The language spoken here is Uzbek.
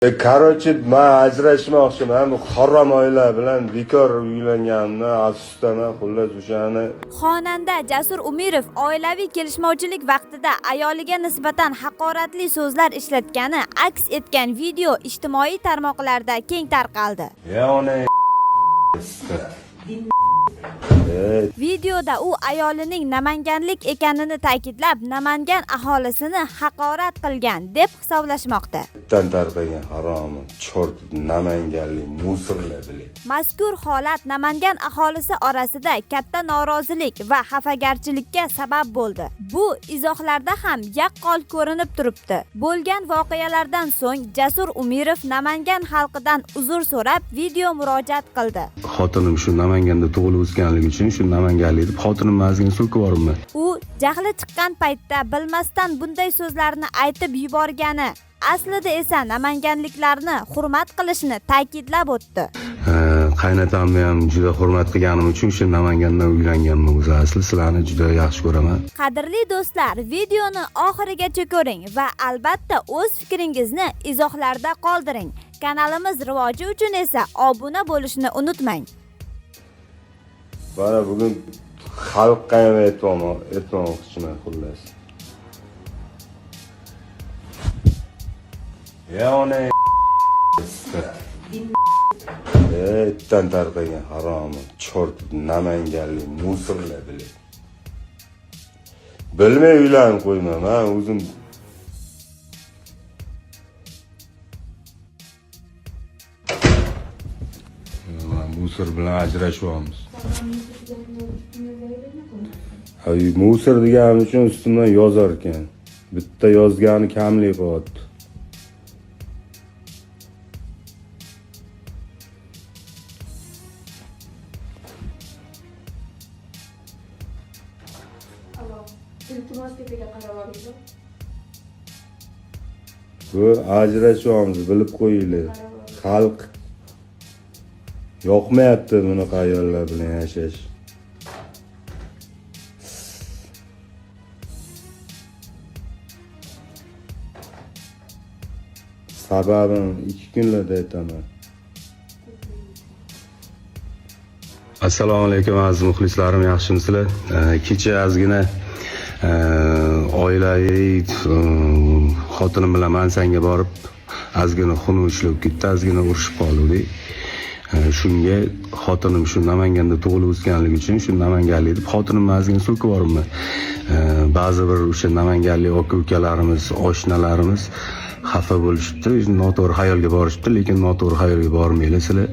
Короче, man ajrashmoqchiman. Bu harom oila bilan bekor uylanganimdan afsusdaman. Xullas, o'shani Xonanda Jasur Umirov oilaviy kelishmovchilik vaqtida ayoliga nisbatan haqoratli so'zlar ishlatgani aks etgan video ijtimoiy tarmoqlarda keng tarqaldi. Ya ona. Ey, Videoda u ayolining namanganlik ekanini ta'kidlab, Namangan aholisini haqorat qilgan deb hisoblashmoqda. Itdan tarqagan haromi, chort namanganlik musorlar bilan. Mazkur holat Namangan aholisi orasida katta norozilik va xafagarchilikka sabab bo'ldi. Bu izohlarda ham yaqqol ko'rinib turibdi. Bo'lgan voqealardan so'ng Jasur Umirov Namangan xalqidan uzr so'rab video murojaat qildi. Xotinim shu Namanganda tug'ilib o'sganligi uchun shu namanganlik deb xotinimni ozgina so'kib yuboribman. U jahli chiqqan paytda bilmasdan bunday so'zlarni aytib yuborgani, aslida esa namanganliklarni hurmat qilishni ta'kidlab o'tdi. Qaynotamni ham juda hurmat qilganim uchun shu Namangandan uylanganman o'zi asli. Sizlarni juda yaxshi ko'raman. Qadrli do'stlar, videoni oxirigacha ko'ring va albatta o'z fikringizni izohlarda qoldiring. Kanalimiz rivoji uchun esa obuna bo'lishni unutmang. Mana bugun xalqqa ham aytmoqchiman xullas. Ya ona. Ey, itdan tarqagan haromi, chort namanganlik musorlar bilan. Bilmay uylanib qo'yma, man o'zim mana мусор bilan ajrashyapmiz. Ha, мусор deganim uchun ustimdan yozar ekan. Bitta yozgani kamlik qilyapti. Alo, iltimos, tepaga qarab olinglar. Bu ajrashyapmiz, bilib qo'yinglar. Xalq yoqmayapti bunaqa ayollar bilan yashash. Sababini 2 kunlarda aytaman. Assalomu alaykum, aziz muxlislarim, yaxshimisizlar? Kecha ozgina oilaviy xotinim bilan mansanga borib, ozgina xunuk ishlab ketdi, ozgina urushib qoldik. Shunga xotinim shu Namanganda tug'ilib o'sganligi uchun shu namanganlik deb xotinimni ozgina so'kib yuboribman. Ba'zi bir o'sha namanganlik aka ukalarimiz, oshnalarimiz xafa bo'lishibdi, noto'g'ri xayolga borishibdi, lekin noto'g'ri xayolga bormanglar sizlar.